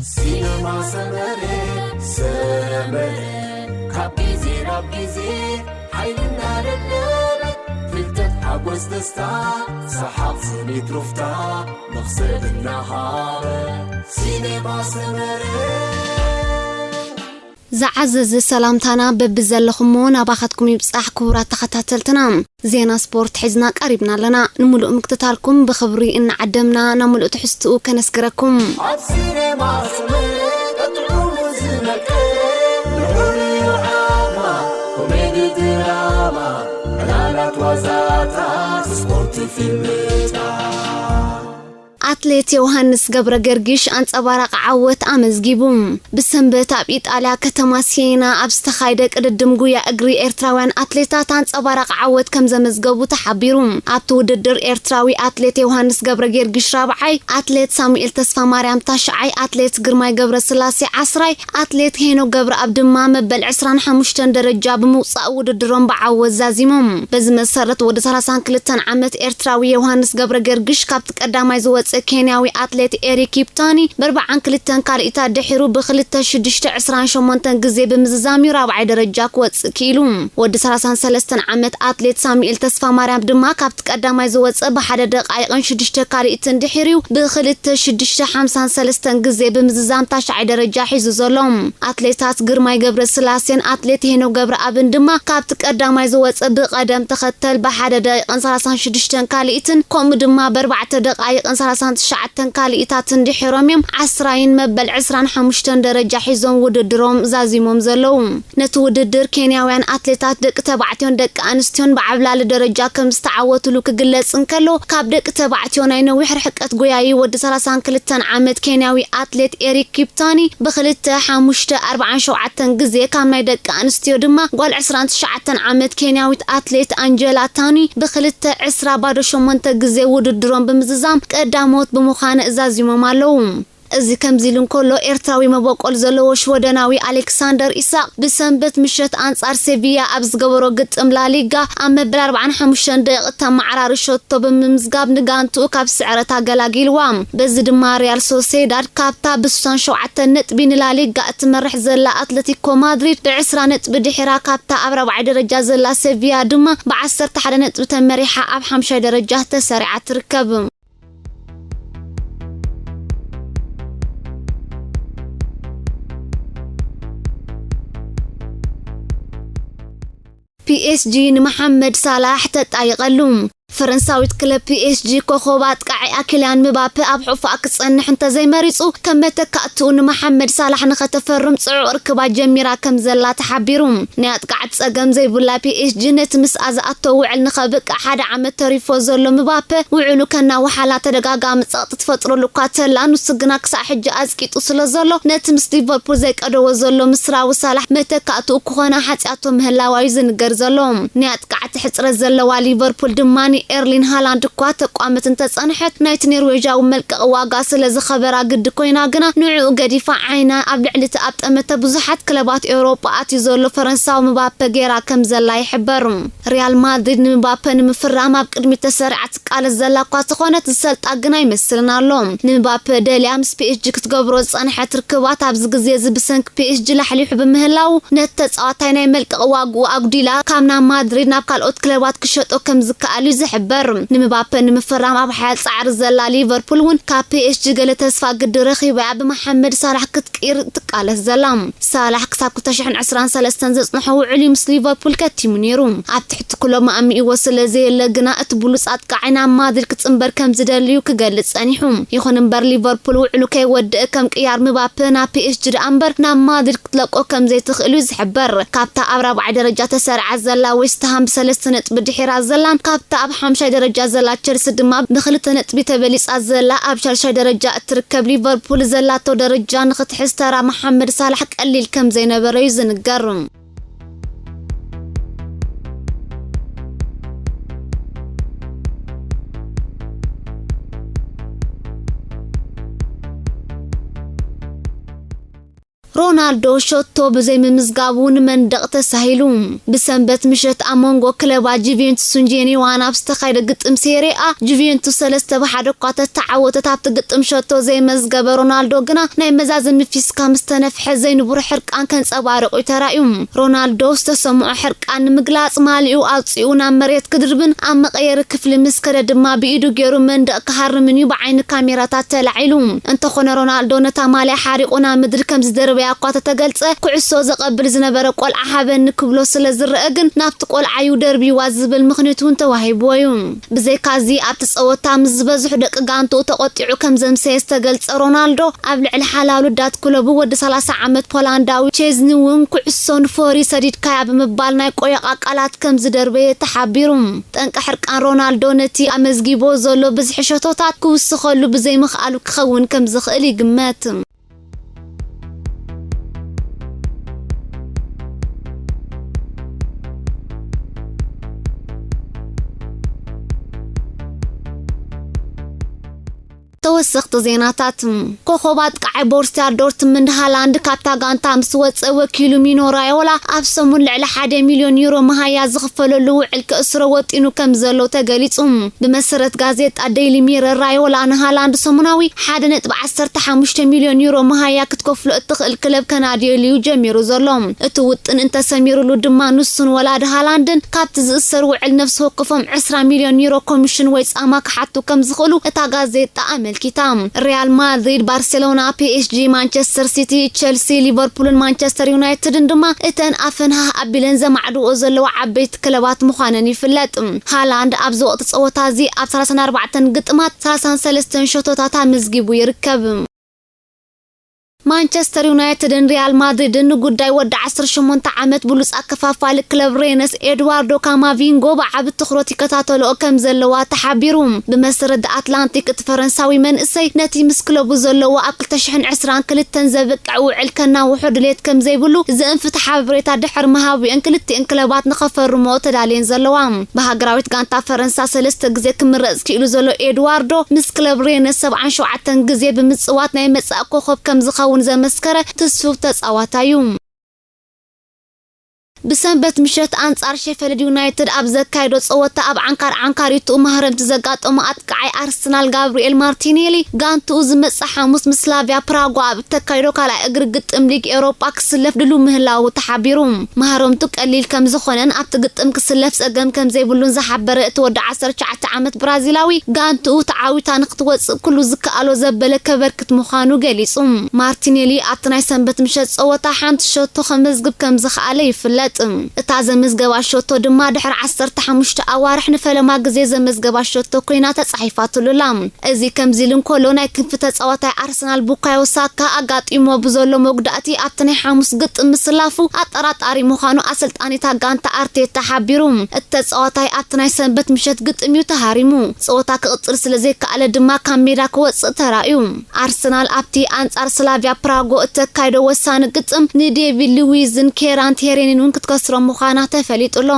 ሲነማ ሰመረ፣ ሰመረ፣ ካብ ግዜ ናብ ግዜ ሓይሊ እናደለበ፣ ፍልጠት፣ ሓጎስ፣ ደስታ፣ ሰሓቕ፣ ስኒት፣ ሩፍታ፣ መኽሰብ እናሃበ። ሲነማ ሰመረ። ዝዓዘዘ ሰላምታና በብዘለኹሞ ናባኻትኩም ይብጻሕ፣ ክቡራት ተኸታተልትና። ዜና ስፖርት ሒዝና ቀሪብና ኣለና። ንምሉእ ምክትታልኩም ብኽብሪ እናዓደምና፣ ናብ ምሉእ ትሕዝትኡ ከነስግረኩም። ኣብ ሲነማ ሰመረ፣ ጥዑሙ ዝመቀረ፣ ልዑል ዓማ፣ ኮሜዲ ድራማ፣ ዕላላት ዋዛታት፣ ስፖርት ፊልምታት። ኣትሌት ዮሃንስ ገብረ ገርጊሽ ኣንጸባራቂ ዓወት ኣመዝጊቡ። ብሰንበት ኣብ ኢጣልያ ከተማ ሲየና ኣብ ዝተኻየደ ቅድድም ጉያ እግሪ ኤርትራውያን ኣትሌታት ኣንጸባራቂ ዓወት ከም ዘመዝገቡ ተሓቢሩ። ኣብቲ ውድድር ኤርትራዊ ኣትሌት ዮሃንስ ገብረ ገርጊሽ ራብዓይ፣ ኣትሌት ሳሙኤል ተስፋ ማርያም ታሽዓይ፣ ኣትሌት ግርማይ ገብረ ስላሴ ዓስራይ፣ ኣትሌት ሄኖክ ገብረኣብ ድማ መበል ዕስራን ሓሙሽተን ደረጃ ብምውጻእ ውድድሮም ብዓወት ዛዚሞም። በዚ መሰረት ወዲ ሰላሳን ክልተን ዓመት ኤርትራዊ ዮሃንስ ገብረ ገርግሽ ካብቲ ቀዳማይ ዝወጽእ ኬንያዊ ኣትሌት ኤሪክ ኪፕታኒ ብኣርብዓን ክልተን ካልኢታት ድሒሩ ብክልተ ሽዱሽተ ዕስራን ሸሞንተን ግዜ ብምዝዛም እዩ ራብዓይ ደረጃ ክወጽእ ክኢሉ። ወዲ ሰላሳን ሰለስተን ዓመት ኣትሌት ሳሙኤል ተስፋ ማርያም ድማ ካብቲ ቀዳማይ ዝወጽእ ብሓደ ደቃይቕን ሽዱሽተ ካልኢትን ድሒሩ ብክልተ ሽዱሽተ ሓምሳን ሰለስተን ግዜ ብምዝዛም ታሽዓይ ደረጃ ሒዙ ዘሎ። ኣትሌታት ግርማይ ገብረ ስላሴን ኣትሌት ሄኖክ ገብረኣብን ድማ ካብቲ ቀዳማይ ዝወጸ ብቐደም ተኸተል ብሓደ ደቂቕን ሰላሳን ሽዱሽተን ካልኢትን ከምኡ ድማ ብኣርባዕተ ደቃይቕን ሰላሳን ትሽዓተን ካልኢታትን ድሒሮም እዮም ዓስራይን መበል ዕስራን ሓሙሽተን ደረጃ ሒዞም ውድድሮም ዛዚሞም ዘለዉ። ነቲ ውድድር ኬንያውያን ኣትሌታት ደቂ ተባዕትዮን ደቂ ኣንስትዮን ብዓብላሊ ደረጃ ከም ዝተዓወትሉ ክግለጽ እንከሎ፣ ካብ ደቂ ተባዕትዮ ናይ ነዊሕ ርሕቀት ጎያዩ ወዲ ሰላሳን ክልተን ዓመት ኬንያዊ ኣትሌት ኤሪክ ኪፕታኒ ብክልተ ሓሙሽተ ኣርብዓን ሸውዓተን ግዜ፣ ካብ ናይ ደቂ ኣንስትዮ ድማ ጓል ዕስራን ትሽዓተን ዓመት ኬንያዊት ኣትሌት ኣንጀላ ታኒ ብክልተ ዕስራ ባዶ ሸሞንተ ግዜ ውድድሮም ብምዝዛም ቀዳሞት ብምዃን ዛዚሞም ኣለዉ። እዚ ከምዚ ኢሉ እንከሎ፣ ኤርትራዊ መበቆል ዘለዎ ሽወደናዊ ኣሌክሳንደር ኢሳቅ ብሰንበት ምሸት ኣንጻር ሴቪያ ኣብ ዝገበሮ ግጥም ላሊጋ ኣብ መበል ኣርብዓን ሓሙሽተን ደቂቕ እተመዓራሪ ሸቶ ብምምዝጋብ ንጋንትኡ ካብ ስዕረት ኣገላጊልዋ። በዚ ድማ ሪያል ሶሴዳድ ካብታ ብስሳን ሸውዓተን ነጥቢ ንላሊጋ እትመርሕ ዘላ ኣትለቲኮ ማድሪድ ብዕስራ ነጥቢ ድሒራ ካብታ ኣብ ራብዓይ ደረጃ ዘላ ሴቪያ ድማ ብዓሰርተ ሓደ ነጥቢ ተመሪሓ ኣብ ሓምሻይ ደረጃ ተሰሪዓ ትርከብ። ፒኤስጂ ንመሓመድ ሳላሕ ተጣይቐሉ። ፈረንሳዊት ክለብ ፒኤስጂ ኮኾብ ኣጥቃዒኣ ኪልያን ምባፔ ኣብ ሑፋ ክጸንሕ እንተዘይመሪጹ፣ ከም መተካእትኡ ንመሓመድ ሳላሕ ንኸተፈርም ጽዑቕ ርክባት ጀሚራ ከም ዘላ ተሓቢሩ። ናይ ኣጥቃዕቲ ጸገም ዘይብላ ፒኤስጂ ነቲ ምስኣ ዝኣቶ ውዕል ንኸብቅዕ ሓደ ዓመት ተሪፎ ዘሎ ምባፔ ውዕሉ ከናውሓላ ተደጋጋሚ ጸቕጢ ትፈጥረሉ እኳ ተላ፣ ንሱ ግና ክሳዕ ሕጂ ኣጽቂጡ ስለ ዘሎ፣ ነቲ ምስ ሊቨርፑል ዘይቀደዎ ዘሎ ምስራዊ ሳላሕ መተካእትኡ ክኾና ሓጺኣቶ ምህላዋ እዩ ዝንገር ዘሎ። ናይ ኣጥቃዕቲ ሕጽረት ዘለዋ ሊቨርፑል ድማ ንኤርሊን ሃላንድ እኳ ተቋምት እንተጸንሐት፣ ናይቲ ኖርዌጃዊ መልቀቕ ዋጋ ስለ ዝኸበራ ግዲ ኮይና ግና ንዕኡ ገዲፋ ዓይና ኣብ ልዕሊ እቲ ኣብ ጠመተ ብዙሓት ክለባት ኤውሮጳ ኣትዩ ዘሎ ፈረንሳዊ ምባፔ ገይራ ከም ዘላ ይሕበር። ሪያል ማድሪድ ንምባፔ ንምፍራም ኣብ ቅድሚት ተሰሪዓ ትቃለስ ዘላ እኳ ተኾነት፣ ዝሰልጣ ግን ኣይመስልን ኣሎ። ንምባፔ ደልያ ምስ ፒኤስጂ ክትገብሮ ዝጸንሐት ርክባት ኣብዚ ግዜ እዚ ብሰንኪ ፒኤስጂ ላሕሊሑ ብምህላው፣ ነቲ ተጻዋታይ ናይ መልቀቕ ዋግኡ ኣጉዲላ ካብ ናብ ማድሪድ ናብ ካልኦት ክለባት ክሸጦ ከም ዝከኣል እዩ ዝሕበር። ንምባፔ ንምፍራም ኣብ ሓያል ጻዕሪ ዘላ ሊቨርፑል እውን ካብ ፒኤስጂ ገለ ተስፋ ግዲ ረኺባ እያ ብመሓመድ ሳላሕ ክትቅይር ትቃለስ ዘላ። ሳላሕ ክሳብ ክልተ ሽሕን ዕስራን ሰለስተን ዘጽንሖ ውዕል እዩ ምስ ሊቨርፑል ከቲሙ ነይሩ። ኣብ ትሕቲ ክሎብ ማእሚእዎ ስለ ዘየለ ግና፣ እቲ ብሉጽ ኣጥቃዓይ ናብ ማድሪድ ክጽንበር ከም ዝደሊ እዩ ክገልጽ ጸኒሑ። ይኹን እምበር፣ ሊቨርፑል ውዕሉ ከይወድእ ከም ቅያር ምባፕ ናብ ፒኤስጂ ደኣ እምበር ናብ ማድሪድ ክትለቆ ከም ዘይትኽእል እዩ ዝሕበር። ካብታ ኣብ ራብዓይ ደረጃ ተሰሪዓ ዘላ ዌስትሃም ብሰለስተ ነጥቢ ድሒራ ዘላን ካብታ ኣብ ሓምሻይ ደረጃ ዘላ ቸልሲ ድማ ብክልተ ነጥቢ ተበሊጻ ዘላ ኣብ ሻድሻይ ደረጃ እትርከብ ሊቨርፑል ዘላቶ ደረጃ ንኽትሕዝ ተራ መሓመድ ሳላሕ ቀሊል ከም ዘይነበረ እዩ ዝንገር። ሮናልዶ ሸቶ ብዘይምምዝጋቡ ንመንደቕ ተሳሂሉ። ብሰንበት ምሸት ኣብ መንጎ ክለባት ጁቬንቱስን ጄኔዋን ኣብ ዝተኻየደ ግጥም ሴሪ A፣ ጁቬንቱስ ሰለስተ ብሓደ እኳ ተተዓወተት፣ ኣብቲ ግጥም ሸቶ ዘይመዝገበ ሮናልዶ ግና ናይ መዛዘሚ ፊስካ ምስ ተነፍሐ ዘይንቡር ሕርቃን ከንጸባርቕ እዩ ተራእዩ። ሮናልዶ ዝተሰምዖ ሕርቃን ንምግላጽ ማልይኡ ኣውጺኡ ናብ መሬት ክድርብን ኣብ መቐየሪ ክፍሊ ምስ ከደ ድማ ብኢዱ ገይሩ መንደቕ ክሃርምን እዩ ብዓይኒ ካሜራታት ተላዒሉ። እንተኾነ ሮናልዶ ነታ ማልያ ሓሪቑ ናብ ምድሪ ከም ዝደርበያ እኳ ተተገልጸ፣ ኩዕሶ ዘቐብል ዝነበረ ቆልዓ ሃበኒ ክብሎ ስለ ዝረአ ግን ናብቲ ቆልዓ እዩ ደርብይዋ ዝብል ምኽንያት እውን ተዋሂብዎ እዩ። ብዘይካዚ ኣብቲ ጸወታ ምስ ዝበዝሑ ደቂ ጋንትኡ ተቖጢዑ ከም ዘምሰየ ዝተገልጸ ሮናልዶ፣ ኣብ ልዕሊ ሓላሉ ዳት ክለቡ ወዲ ሰላሳ ዓመት ፖላንዳዊ ቼዝኒ እውን ኩዕሶ ንፎሪ ሰዲድካያ ብምባል ናይ ቆየቓ ቃላት ከም ዝደርበየ ተሓቢሩ። ጠንቂ ሕርቃን ሮናልዶ ነቲ ኣመዝጊቦ ዘሎ ብዝሒ ሸቶታት ክውስኸሉ ብዘይምኽኣሉ ክኸውን ከም ዝኽእል ይግመት። ተወሰኽቲ ዜናታት። ኮኾብ ኣጥቃዓይ ቦሩስያ ዶርትምንድ ሃላንድ ካብታ ጋንታ ምስ ወጸ፣ ወኪሉ ሚኖ ራዮላ ኣብ ሰሙን ልዕሊ ሓደ ሚልዮን ዩሮ መሃያ ዝኽፈለሉ ውዕል ክእስሮ ወጢኑ ከም ዘሎ ተገሊጹ። ብመሰረት ጋዜጣ ዴይሊ ሚረር፣ ራዮላ ንሃላንድ ሰሙናዊ ሓደ ነጥቢ ዓሰርተ ሓሙሽተ ሚልዮን ዩሮ መሃያ ክትከፍሎ እትኽእል ክለብ ከናድየሉ እዩ ጀሚሩ ዘሎ። እቲ ውጥን እንተሰሚሩሉ ድማ ንሱን ወላዲ ሃላንድን ካብቲ ዝእሰር ውዕል ነፍሲ ወከፎም ዕስራ ሚልዮን ዩሮ ኮሚሽን ወይ ጻማ ክሓቱ ከም ዝኽእሉ እታ ጋዜጣ ኣመልኪታ። ሪያል ማድሪድ፣ ባርሴሎና፣ ፒ ኤስ ጂ፣ ማንቸስተር ሲቲ፣ ቸልሲ፣ ሊቨርፑልን ማንቸስተር ዩናይትድን ድማ እተን ኣፈን ሃህ ኣቢለን ዘማዕድኦ ዘለዋ ዓበይቲ ክለባት ምዃነን ይፍለጥ። ሃላንድ ኣብዚ ወቕቲ ጸወታ እዚ ኣብ ሰላሳን ኣርባዕተን ግጥማት ሰላሳን ሰለስተን ሸቶታት ኣመዝጊቡ ይርከብ። ማንቸስተር ዩናይትድን ሪያል ማድሪድን ንጉዳይ ወዲ ዓሰርተ ሸሞንተ ዓመት ብሉጽ ኣከፋፋሊ ክለብ ሬነስ ኤድዋርዶ ካማቪንጎ ብዓቢ ትኹረት ይከታተልኦ ከም ዘለዋ ተሓቢሩ። ብመሰረት ደ ኣትላንቲክ፣ እቲ ፈረንሳዊ መንእሰይ ነቲ ምስ ክለቡ ዘለዎ ኣብ ክልተ ሽሕን ዕስራን ክልተን ዘብቅዕ ውዕል ከናውሖ ድሌት ከም ዘይብሉ ዘእንፍት ሓበሬታ ድሕሪ ምሃቡ እየን ክልቲኤን ክለባት ንኸፈርምኦ ተዳልየን ዘለዋ። ብሃገራዊት ጋንታ ፈረንሳ ሰለስተ ግዜ ክምረጽ ክኢሉ ዘሎ ኤድዋርዶ፣ ምስ ክለብ ሬነስ ሰብዓን ሸውዓተን ግዜ ብምጽዋት ናይ መጻኢ ኮኸብ ከም ዝኸውን ዘመስከረ ትስፉው ተጻዋታይ እዩ። ብሰንበት ምሸት ኣንጻር ሼፈልድ ዩናይትድ ኣብ ዘካየዶ ጸወታ፣ ኣብ ዓንካር ዓንካሪቱ ማህረምቲ ዘጋጠሞ ኣጥቃዓይ ኣርሰናል ጋብሪኤል ማርቲኔሊ፣ ጋንትኡ ዝመጽእ ሓሙስ ምስ ስላቪያ ፕራጓ ኣብ እተካይዶ ካልኣይ እግሪ ግጥም ሊግ ኤውሮጳ ክስለፍ ድሉው ምህላዉ ተሓቢሩ። ማህረምቱ ቀሊል ከም ዝኾነን ኣብቲ ግጥም ክስለፍ ጸገም ከም ዘይብሉን ዝሓበረ እቲ ወዲ ዓሰርተ ትሽዓተ ዓመት ብራዚላዊ፣ ጋንትኡ ተዓዊታ ንክትወጽእ ኩሉ ዝከኣሎ ዘበለ ከበርክት ምዃኑ ገሊጹ። ማርቲኔሊ ኣብቲ ናይ ሰንበት ምሸት ጸወታ ሓንቲ ሸቶ ከመዝግብ ከም ዝኸኣለ ይፍለጥ። እታ ዘመዝገባ ሸቶ ድማ ድሕሪ ዓሰርተ ሓሙሽተ ኣዋርሕ ንፈለማ ግዜ ዘመዝገባ ሸቶ ኮይና ተጻሒፋትሉ ኣላ። እዚ ከምዚ ኢሉ እንከሎ፣ ናይ ክንፊ ተጻዋታይ ኣርሰናል ቡካዮ ሳካ ኣጋጢሞ ብዘሎ መጉዳእቲ ኣብቲ ናይ ሓሙስ ግጥም ምስላፉ ኣጠራጣሪ ምዃኑ ኣሰልጣኒታ ጋንታ ኣርቴታ ሓቢሩ። እቲ ተጻዋታይ ኣብቲ ናይ ሰንበት ምሸት ግጥም እዩ ተሃሪሙ። ጸወታ ክቕጽል ስለ ዘይከኣለ ድማ ካብ ሜዳ ክወጽእ ተራእዩ። ኣርሰናል ኣብቲ ኣንጻር ስላቪያ ፕራጎ እተካይዶ ወሳኒ ግጥም ንዴቪድ ሉዊዝን ኬራን ቴሬንን እውን ክትከስሮ ምዃና ተፈሊጡ ኣሎ።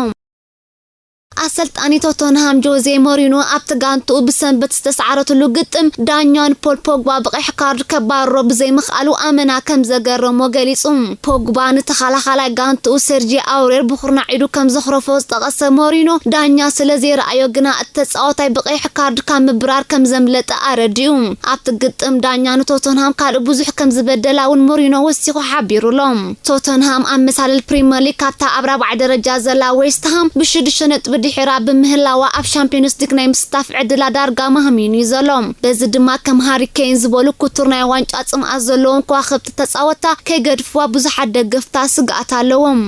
ኣሰልጣኒ ቶተንሃም ጆዜ ሞሪኖ ኣብቲ ጋንትኡ ብሰንበት ዝተሰዓረትሉ ግጥም ዳኛ ንፖል ፖግባ ብቐይሕ ካርድ ከባርሮ ብዘይምኽኣሉ ኣመና ከም ዘገረሞ ገሊጹ። ፖግባ ንተኸላኻላይ ጋንትኡ ሴርጂ ኣውሬር ብኹርናዕ ኢዱ ከም ዘኽረፎ ዝጠቐሰ ሞሪኖ፣ ዳኛ ስለ ዘይረኣዮ ግና እቲ ተጻዋታይ ብቐይሕ ካርድ ካብ ምብራር ከም ዘምለጠ ኣረዲኡ። ኣብቲ ግጥም ዳኛ ንቶተንሃም ካልእ ብዙሕ ከም ዝበደላ እውን ሞሪኖ ወሲኹ ሓቢሩ ኣሎ። ቶተንሃም ኣብ መሳልል ፕሪምየር ሊግ ካብታ ኣብ ራብዓይ ደረጃ ዘላ ዌስትሃም ብሽዱሽተ ነጥቢ ድሒራ ብምህላዋ፣ ኣብ ሻምፒዮንስ ሊግ ናይ ምስታፍ ዕድላ ዳርጋ ማህሚኑ እዩ ዘሎ። በዚ ድማ ከም ሃሪ ኬን ዝበሉ ክቱር ናይ ዋንጫ ጽምኣት ዘለዎም ከዋኽብቲ ተጻወትታ ከይገድፍዋ ብዙሓት ደገፍታ ስግኣት ኣለዎም።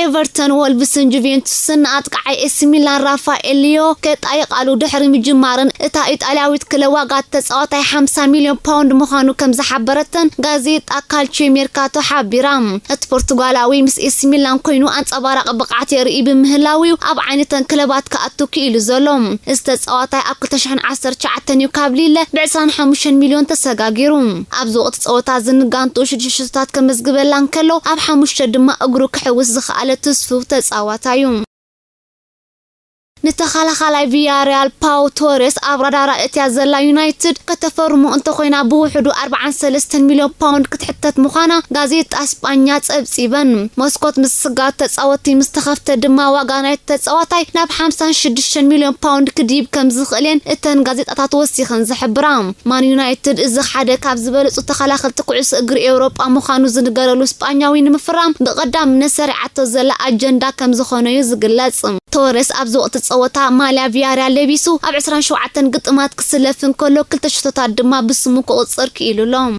ኤቨርተን፣ ወልቭስን ጁቬንቱስን ንኣጥቃዓይ ኤሲ ሚላን ራፋኤል ሊዮ ከጣይቃሉ ድሕሪ ምጅማርን፣ እታ ኢጣልያዊት ክለብ ዋጋ ተጻዋታይ ሓምሳ ሚልዮን ፓውንድ ምዃኑ ከም ዝሓበረተን ጋዜጣ ካልቺዮ ሜርካቶ ሓቢራ። እቲ ፖርቱጋላዊ ምስ ኤሲ ሚላን ኮይኑ ኣንጸባራቂ ብቕዓት የርኢ ብምህላው እዩ ኣብ ዓይነተን ክለባት ክኣቱ ክኢሉ ዘሎ። እዚ ተጻዋታይ ኣብ ክልተ ሽሕን ዓሰርተ ትሽዓተን እዩ ካብ ሊለ ብዕስራን ሓሙሽተን ሚልዮን ተሰጋጊሩ። ኣብዚ ወቕቲ ጸወታ እዚ ንጋንትኡ ሽዱሽተ ሸቶታት ከመዝግበላ እንከሎ፣ ኣብ ሓሙሽተ ድማ እግሩ ክሕውስ ዝኸኣለ ሓደ ትስፉው ተጻዋታይ እዩ። ንተኸላኻላይ ቪያሪያል ፓው ቶሬስ ኣብ ራዳራ እትያ ዘላ ዩናይትድ ከተፈርሞ እንተኾይና፣ ብውሕዱ ኣርባዓን ሰለስተን ሚልዮን ፓውንድ ክትሕተት ምዃና ጋዜጣ ስጳኛ ጸብጺበን። መስኮት ምስጋር ተጻወቲ ምስ ተኸፍተ ድማ ዋጋ ናይቲ ተጻዋታይ ናብ ሓምሳን ሽዱሽተን ሚልዮን ፓውንድ ክድይብ ከም ዝኽእል እየን እተን ጋዜጣታት ወሲኸን ዝሕብራ። ማን ዩናይትድ እዚ ሓደ ካብ ዝበለጹ ተኸላኸልቲ ኩዕሶ እግሪ ኤውሮጳ ምዃኑ ዝንገረሉ ስጳኛዊ ንምፍራም ብቐዳምነት ሰሪዓቶ ዘላ ኣጀንዳ ከም ዝኾነ እዩ ዝግለጽ። ቶረስ ኣብዚ ወቕቲ ጸወታ ማልያ ቪያሪያል ለቢሱ ኣብ ዕስራን ሸውዓተን ግጥማት ክስለፍ እንከሎ፣ ክልተ ሽቶታት ድማ ብስሙ ክቑጽር ክኢሉ ኣሎ።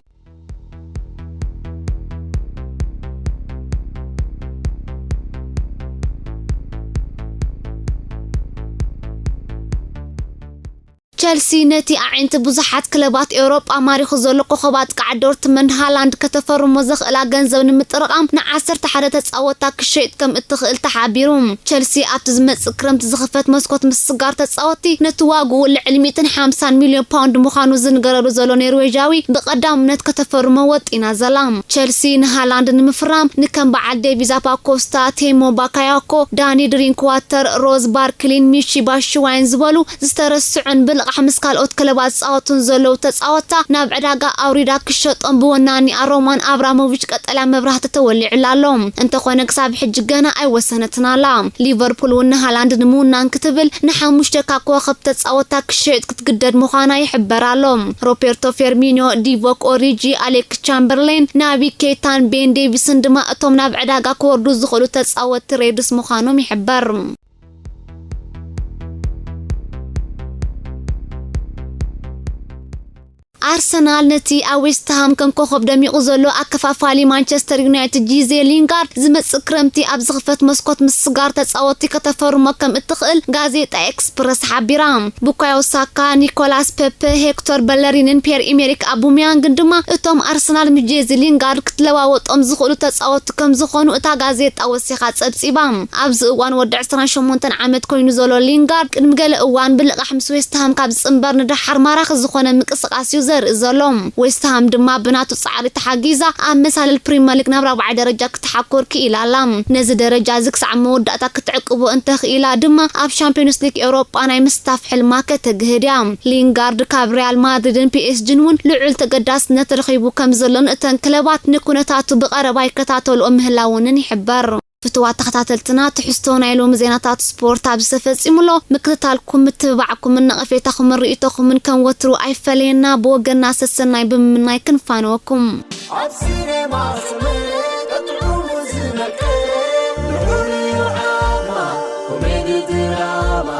ቸልሲ ነቲ ኣዒንቲ ብዙሓት ክለባት ኤውሮጳ ማሪኹ ዘሎ ኮኸብ ኣጥቃዕ ዶርትመንድ ሃላንድ ከተፈርሞ ዘኽእላ ገንዘብ ንምጥርቓም ንዓሰርተ ሓደ ተጻወታ ክሸይጥ ከም እትኽእል ተሓቢሩ። ቸልሲ ኣብቲ ዝመጽእ ክረምቲ ዝኽፈት መስኮት ምስጋር ተጻወቲ ነቲ ዋግኡ ልዕሊ ሚእትን ሓምሳን ሚልዮን ፓውንድ ምዃኑ ዝንገረሉ ዘሎ ኖርዌጃዊ ብቐዳምነት ከተፈርሞ ወጢና ዘላ። ቸልሲ ንሃላንድ ንምፍራም ንከም በዓል ዴቪዝ ኣፓኮስታ፣ ቴሞ ባካያኮ፣ ዳኒ ድሪንክዋተር፣ ሮዝ ባርክሊን፣ ሚሺ ባሽዋይን ዝበሉ ዝተረስዑን ብልቓሕ ምስ ካልኦት ክለባት ዝጻወቱን ዘለዉ ተጻወታ ናብ ዕዳጋ ኣውሪዳ ክሸጦም ብወናኒኣ ሮማን ኣብራሞቪች ቀጠልያ መብራህቲ ተወሊዑላ ኣሎ። እንተኾነ ክሳብ ሕጂ ገና ኣይወሰነትን ኣላ። ሊቨርፑል እውን ንሃላንድ ንምውናን ክትብል ንሓሙሽተ ካብ ከዋኽብቲ ተጻወታ ክሸይጥ ክትግደድ ምዃና ይሕበር ኣሎ። ሮቤርቶ ፌርሚኖ፣ ዲቮክ ኦሪጂ፣ ኣሌክስ ቻምበርሌን፣ ናቢ ኬታን ቤን ዴቪስን ድማ እቶም ናብ ዕዳጋ ክወርዱ ዝኽእሉ ተጻወቲ ሬድስ ምዃኖም ይሕበር። ኣርሰናል ነቲ ኣብ ዌስትሃም ከም ኮኸብ ደሚቑ ዘሎ ኣከፋፋሊ ማንቸስተር ዩናይትድ ጂዜ ሊንጋርድ ዝመጽእ ክረምቲ ኣብ ዝኽፈት መስኮት ምስጋር ተጻወቲ ከተፈርሞ ከም እትኽእል ጋዜጣ ኤክስፕረስ ሓቢራ። ቡካዮ ሳካ፣ ኒኮላስ ፔፔ፣ ሄክቶር በለሪንን ፒየር ኢሜሪክ ኣቡሚያንግን ድማ እቶም ኣርሰናል ምስ ጄዚ ሊንጋርድ ክትለዋወጦም ዝኽእሉ ተጻወቲ ከም ዝኾኑ እታ ጋዜጣ ወሲኻ ጸብጺባ። ኣብዚ እዋን ወዲ ዕስራን ሸሞንተን ዓመት ኮይኑ ዘሎ ሊንጋርድ ቅድሚ ገለ እዋን ብልቓሕ ምስ ዌስትሃም ካብ ዝጽንበር ንደሓር ማራኺ ዝኾነ ምንቅስቓስ እዩ ዘርኢ ዘሎ። ዌስትሃም ድማ ብናቱ ጻዕሪ ተሓጊዛ ኣብ መሳልል ፕሪመር ሊግ ናብ ራብዓይ ደረጃ ክትሓኮር ክኢላ ኣላ። ነዚ ደረጃ እዚ ክሳዕ መወዳእታ ክትዕቅቦ እንተኽኢላ ድማ ኣብ ሻምፒዮንስ ሊግ ኤውሮጳ ናይ ምስታፍ ሕልማ ከተግህድ እያ። ሊንጋርድ ካብ ሪያል ማድሪድን ፒኤስጂን እውን ልዑል ተገዳስነት ረኺቡ ከም ዘሎን እተን ክለባት ንኩነታቱ ብቐረባ ይከታተልኦ ምህላወንን ይሕበር። ፍትዋት ተኸታተልትና፣ ትሕዝቶ ናይ ሎሚ ዜናታት ስፖርት ኣብዚ ተፈጺሙ ኣሎ። ምክትታልኩም፣ ምትብባዕኩምን ነቐፌታኹምን ርእይቶኹምን ከም ወትሩ ኣይፈለየና። ብወገንና ሰሰናይ ብምምናይ ክንፋነወኩም። ኣብ ሲኔማ ሰመረ ቀጥዑ ዝመቀ ምዑር እዩ ዓማ፣ ኮሜዲ ድራማ፣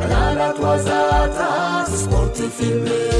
ዕላላት ዋዛታት ስፖርት ፊልም